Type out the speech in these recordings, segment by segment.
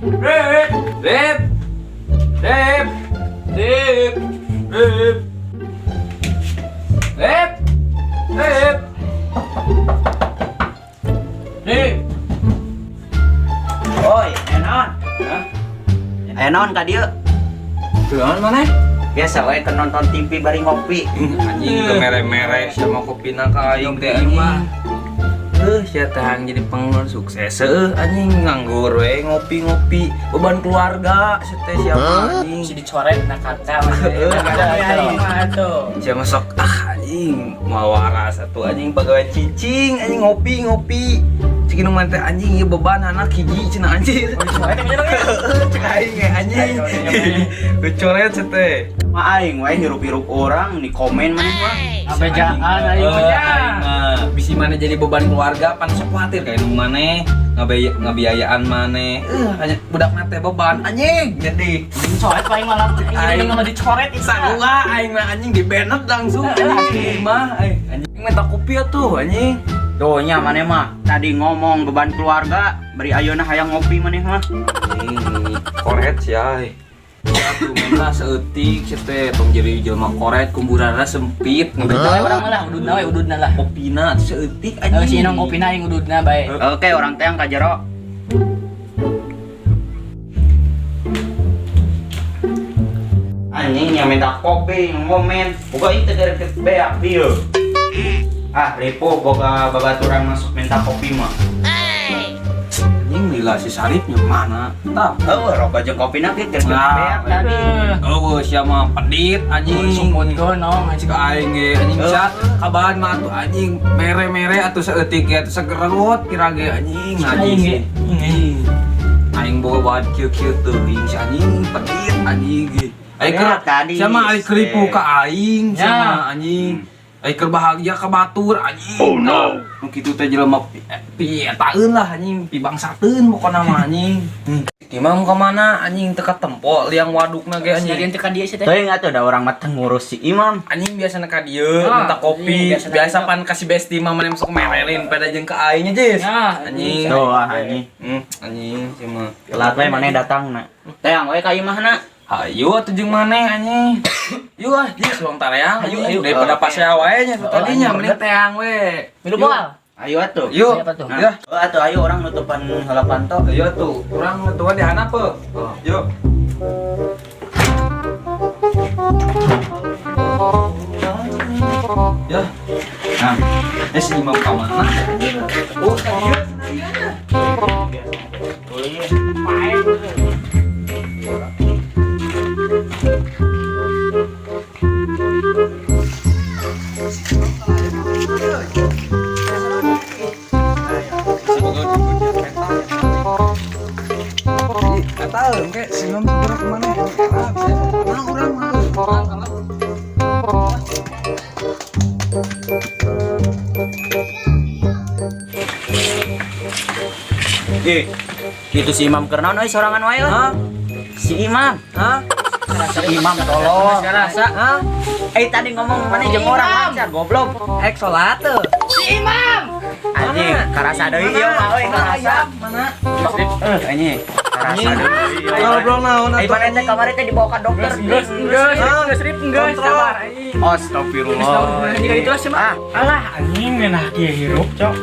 Rip, rip, rip, rip, rip, rip, rip, rip. Oi, enon. Hah? Enon ka dieu. Kunaon maneh? Biasa we keur nonton TV bari ngopi. Anjing teu mere-mere sama kopina ka aing teh anjing. Sia teh hayang jadi pengurus sukses heuh anjing nganggur we ngopi-ngopi beban keluarga sia teh siapa anjing. Si dicoret na kaca mah. Heeh, Aing mah tuh. Sia masuk ah anjing mau waras atuh anjing pegawai cicing anjing ngopi-ngopi. Cik nu teh anjing ieu beban anak hiji cenah anjir. Dicoret bener ge. Heeh, cek aing ge anjing. Dicoret sia teh. Mah aing we hirup-hirup orang di komen maneh mah. Abejaan aing mah nya. Aing mah bisi mana jadi beban keluarga pan sok khawatir kayak nu maneh ngabiayaan maneh hanya budak teh beban anjing jadi Dicoret paling malam aing mah dicoret itu. Sarua aing mah anjing di banned langsung anjing mah anjing minta kopi atuh anjing. Tuh nya maneh mah tadi ngomong beban keluarga, beri ayeuna hayang ngopi maneh mah. Anjing koret sia euy. Atuh minta seeutik sia teh tong jadi jelema koret kumburana sempit. Ududna we urang mah lah, ududna we ududna lah. Kopina seeutik Eh, anjing. si Inong kopina aing ududna bae. Oke, orang teh yang ka jero. Anjing yang minta kopi ngomen. Boga ieu teh gara-gara beak dieu. Ah, ripuh boga babaturan masuk minta kopi mah. Anjing lila si Saripnya mana? Tah. Oh, rokok jeung kopina ge gara-gara Nah, beak tadi. Oh, sia mah pedit anjing. Sumputkeun nong anjing. Cik aing ge anjing sia kabahan mah atuh anjing mere-mere atuh saeutik ge atuh sagerot kira ge anjing Aing ge. anjing. Aing boga bahan kieu-kieu teuing si anjing pedit anjing ge. Aing keur Ya, tadi. sia mah aing keripu ka aing sia Ya. mah anjing. Aing keur bahagia ka batur anjing. Oh no. Nu kitu teh jelema pi etaeun lah anjing, pi bangsateun pokona mah anjing. Imam ka mana anjing teu katempo liang wadukna ge Anjing anjing. teu ka dieu sih teh. Teuing atuh da urang mah teu ngurus si Imam. Anjing biasa ka dieu Ah, minta kopi, anjing, biasa biasa ka pan kasih besti mah maneh masuk merelin pada jeung ka aing nya, Jis. Ya, Anjing. Tuh ah, anjing. Anjing sih mah. Telat we maneh datang na. Teang we ka imahna. Hayu atuh jeung maneh anjing. Yuk ah, Jis urang tareang Ayo, anjing ayo. daripada pasea wae nya Oh, tadinya anjing, mending teang we. Milu moal. Ayo atuh. Yuk. Siapa tuh? Nah, Ya. oh, atuh ayo orang nutupan heula panto. Ayo atuh, urang nutupan di handap heuh. Oh, yuk. Ya. Nah, Eh si Imam ka mana? Oh, ka dieu. Eta engke si Imam segera kemana? Nah, urang mah. Ih, itu si Imam keur naon euy sorangan wae euy. Hah? Si Imam. Hah? Si Imam tolong. Rasa. Hah? Eh tadi ngomong mana jeung orang lancar goblok. Ek salat teu. Si Imam. Anjing, karasa deui ieu mah euy, karasa. Mana? Eh, anjing. Karasa deui. Ngobrol naon Eh, atuh? mana teh kamari teh dibawa ka dokter. Geus, geus, geus rip geus sabar anjing. Astagfirullah. Anjing itu sih mah. Alah anjing ngeunah kieu hirup, cok.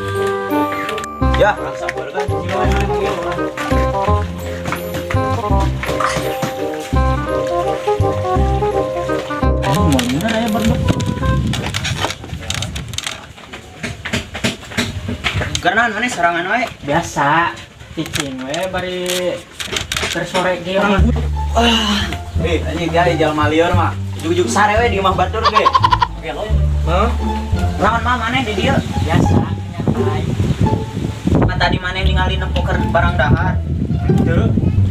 Ya, sabar kan. Anjing mau bener aya berdua. Karena mana serangan wae. Biasa cicing we bari keur sore ge. Eh, anjing dia jelema lieur mah. Ujug-ujug sare we di imah batur ge. Oke lo. Hah? Naon mah maneh di dieu? Biasa nyantai. Mah tadi maneh ningali nempo keur barang dahar. Teu,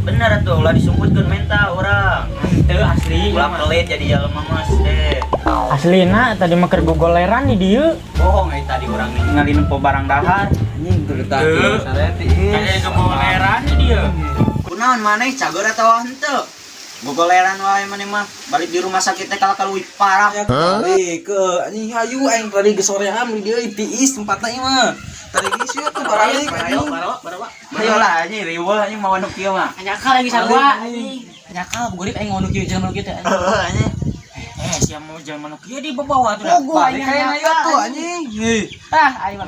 Bener atuh ulah disumputkeun menta urang. teu asli. Ulah pelit jadi jelema mas deh. Aslina tadi mah keur gogoleran di dieu. Bohong eh tadi urang ningali nempo barang dahar. Anjing teu tadi sareti. Kayak gogoleran di dieu. Kunaon maneh cager atawa henteu? Gogoleran wae maneh mah. Balik di rumah sakit teh kalah leuwih parah. Balik ke anjing hayu aing tadi gesorean di dieu tiis tempatna ieu mah. Tadi geus yeuh tuh baralik anjing. Ayo lah anjing riweuh anjing mawa nu kieu mah. Nyakal lagi sarua anjing. Nyakal bugurip aing ngono kieu jelema nu kieu teh. Heeh anjing. Eh, sia mau jelema nu kieu dibawa tuh dah. Balik kayak ayo tuh anjing. Nih. Ah, aing mah.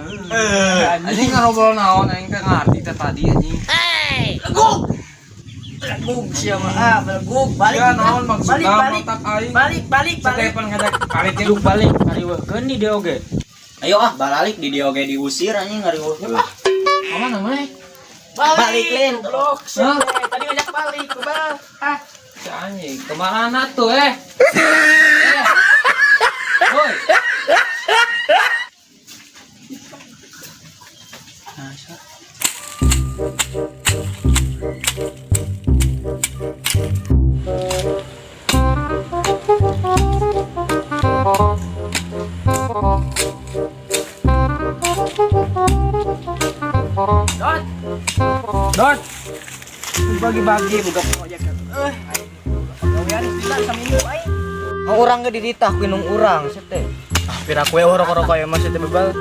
Anjing ngobrol naon aing teh ngarti teh tadi anjing. Belegug. Belegug sia mah. Ah, belegug. Balik. Ya naon maksudna Balik, balik. otak aing. Balik, balik, balik. Stephen ngajak balik jeung Duk balik ngariweuhkeun di dieu oge. Ayo ah balik di dieu oge diusir anjing ngariweuh. Mana namanya? Balik lin. Goblok sia teh. Tadi ngajak balik, bebal. Ah, Si anjing, kemana tuh eh? Eh. Woi. Dot. Dot. Bagi-bagi boga proyek. Eh, gawean gila saminggu aing. Mau urang ge diditah ku indung urang sia teh. Ah, pira kue rokok-rokok ya masih teh bebal.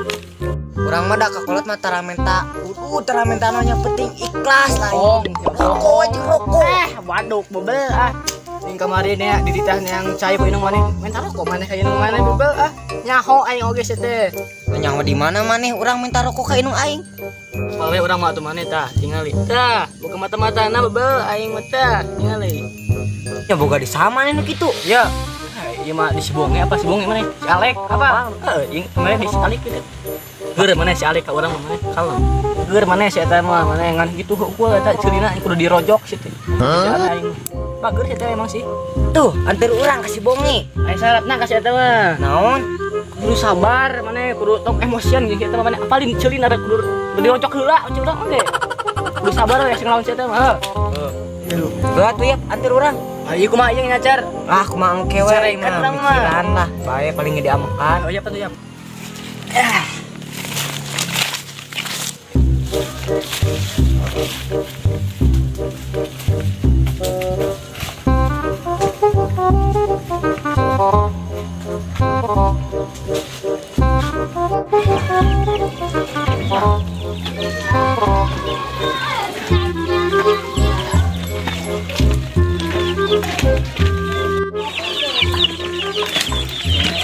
Urang mah da kakolot mah tara menta. Udah tara menta naon yang penting ikhlas lah. Oh, Rokok aja rokok. Eh, waduk bebel ah. Ning kamari nya diditah yang cai ku indung maneh minta rokok maneh ka indung maneh bebel ah. Nyaho aing oge sia teh. Nyaho di mana maneh urang minta rokok ka indung aing. Pawe urang mah atuh maneh tah tingali. Tah, buka mata-matana bebel aing mah tah tingali. Ya boga di sama nu kitu. Ya. Ieu mah di Sibonge apa Sibonge maneh? Si Alek apa? Heeh, ieu maneh di si Alek gitu. Geur maneh si Alek ka urang mah maneh kalem. Geur maneh si eta mah maneh ngan kitu heukeul eta ceulina kudu dirojok si teh. Si aing. Bager si eta emang sih. Tuh, antar urang ka Sibonge. Aya syaratna ka si eta mah. Naon? Kudu sabar maneh kudu tong emosian gitu eta mah maneh apalin ceulina rek kudu dirojok heula ceu urang oge. Kudu sabar we sing lawan si eta mah. Heeh. Berat tuh ya, antar urang. Ayo kumaha ieu nyacar? Ah, kumaha engke we Sarekat mah urang mah. mikiran lah. Bae paling ge diamekan. Oh iya apa tuh ya?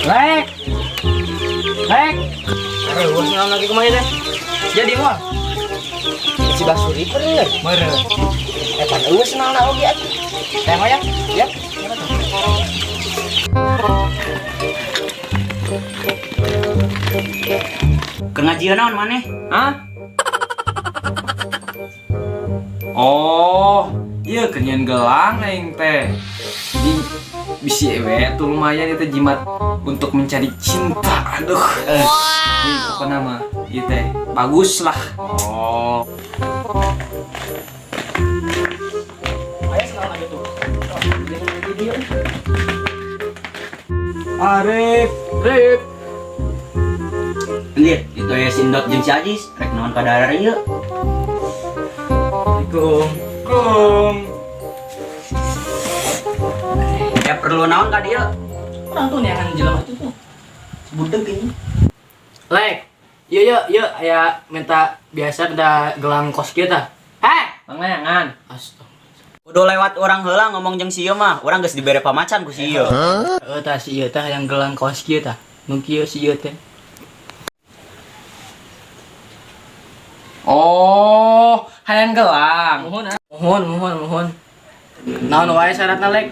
Lek. Lek. Aduh, senang lagi kemana teh? Jadi mau? Si Basuri pernah. Mere. Eh, pan eueuh senangna oge atuh. Teh ya? Ya. Keur ngajieun naon maneh? Hah? Oh, iya kenyan gelang aing teh. Jadi bisi we tuh lumayan itu jimat untuk mencari cinta. Aduh. Ini pokoknya mah ieu teh bagus lah. Oh. Ayo senang lagi tuh. Arif, Rip. Lihat, itu ya sindot jeung si Ajis, rek naon ka daerah ieu. Assalamualaikum. Kum. Ya perlu naon ka dieu? Orang tuh neangan jelema itu tuh. Budeg ini. Lek. Iya iya iya aya minta biasa minta gelang kos kieu tah. Heh. Pangayangan. Astaga. Kudu lewat urang heula ngomong jeung si ieu mah, urang geus dibere pamacan ku si ieu. Heeh tah si ieu tah yang gelang kos kieu tah. Nu kieu si ieu teh. Oh, hayang gelang. Mohon ah. Mohon mohon mohon. Naon wae syaratna Lek?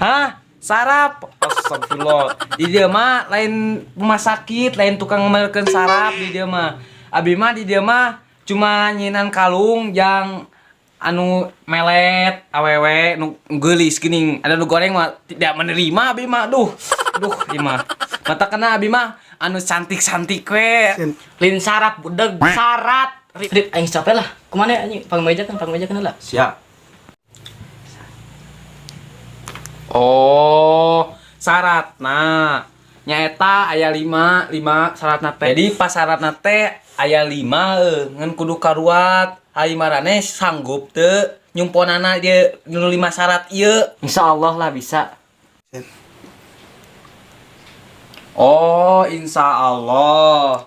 Hah? Sarap. Astagfirullah. Di dia mah lain rumah sakit, lain tukang melkeun sarap di dia mah. Abi mah di dia mah cuma nyinan kalung yang anu melet awewe nu geulis geuning ada nu goreng mah tidak menerima abi mah duh duh ieu mah mata kena abi mah anu cantik-cantik we Lin sarap budeg syarat. Rip aing capek lah. Kumana anjing pang meja kan pang meja kan lah. Siap. Oh, syaratna nyaeta aya 5, 5 syaratna teh. Jadi pas syaratna teh aya 5 ngan kudu karuat. Ari marane sanggup teu nyumponana dia nu 5 syarat ieu. Insyaallah lah bisa. Oh, insya Allah.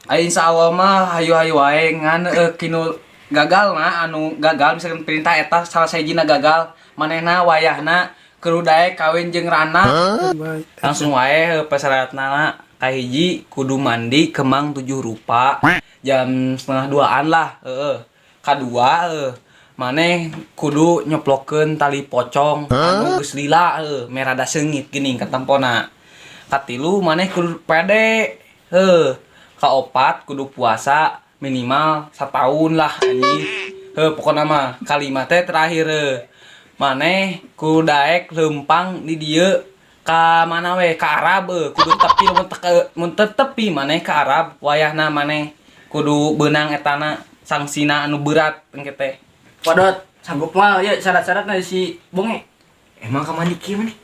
Ayo, insya Allah mah hayu-hayu wae, ngan kinu gagal na, anu gagal misalkan perintah eta salah sahijina gagal, manehna wayahna kudu daek kawin jeung rana. Langsung wae pasyaratna: kahiji, kudu mandi kemang tujuh rupa jam setengah duaan lah, heeh. Kadua, maneh kudu nyoplokeun tali pocong anu geus lila, heuh, merada seungit geuning katempona. Katilu, maneh kudu pede, heuh. Kaopat, kudu puasa minimal setahun lah, anjing, heuh. Pokona mah kalima teh terakhir, heuh, maneh kudu daek lempang di dieu ka mana we, ka Arab, heuh. Kudu tepi, mun teu, mun teu tepi maneh ka Arab, wayahna maneh kudu beunang etana sangsina anu berat engke teh. Wadot, sanggup mah ya syarat-syaratna si Bonge. Emang ka mandi kieu maneh?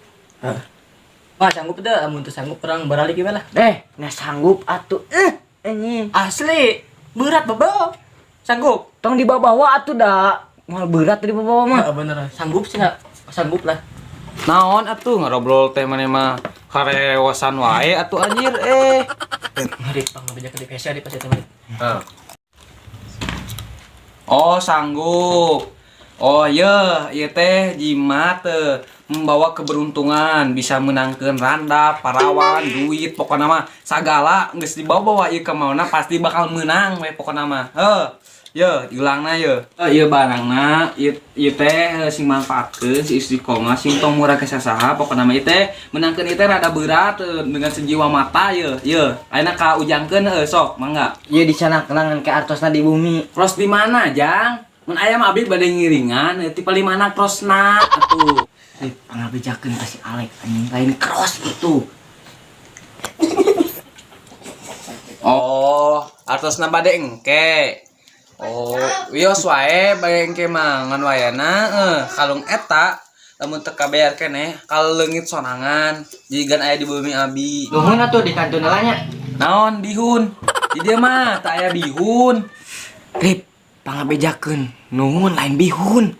Wah, sanggup teu? Amun teu sanggup, urang baralik ieu lah. Eh, nah sanggup atuh. Eh, anjing. Asli, berat bebo. Sanggup. Tong dibawa-bawa atuh da. Moal berat dibawa-bawa mah. Heeh, bener. Sanggup sih nggak? Sanggup lah. Naon atuh ngarobrol teh maneh mah karewasan wae atuh, anjir eh. Mari pangabeja ke DPS di pas eta mah. Oh, sanggup. Oh iya, ieu teh jimat teh membawa keberuntungan, bisa menangkeun randa, parawan, duit, pokokna mah sagala geus dibawa-bawa ieu ka maona pasti bakal menang we pokokna mah. Heuh. Ye, diulangna ye. Ieu barangna, ieu ieu teh sing manfaatkeun si istiqomah, sing tong murah ke sasaha, pokokna mah ieu teh menangkeun ieu teh rada berat dengan sejiwa mata ye. Ye, ayeuna ka ujangkeun heuh, sok mangga. Ieu di sana kenangan ke artosna di bumi. Cross di mana, Jang? Mun aya mah abdi bade ngiringan, ti paling mana crossna atuh? Eh, pangabejakeun ka si Alek, anjing, lain cross itu. Oh, artosna bade engke. Oh, wios wae bade engke mah, ngan wayana kalung eta lamun teu kabayar keneh kaleungit sorangan jigan aya di bumi abi. Nuhun atuh di kantun nya. Naon bihun? Di dieu mah teu aya bihun. Rip, pangabejakeun. Nuhun, lain bihun.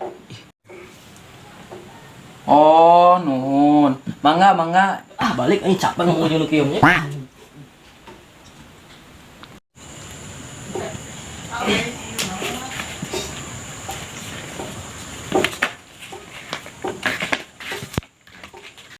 Oh, nuhun. Mangga, mangga. Ah, balik ini capek ngomong jeung nu kieu nya.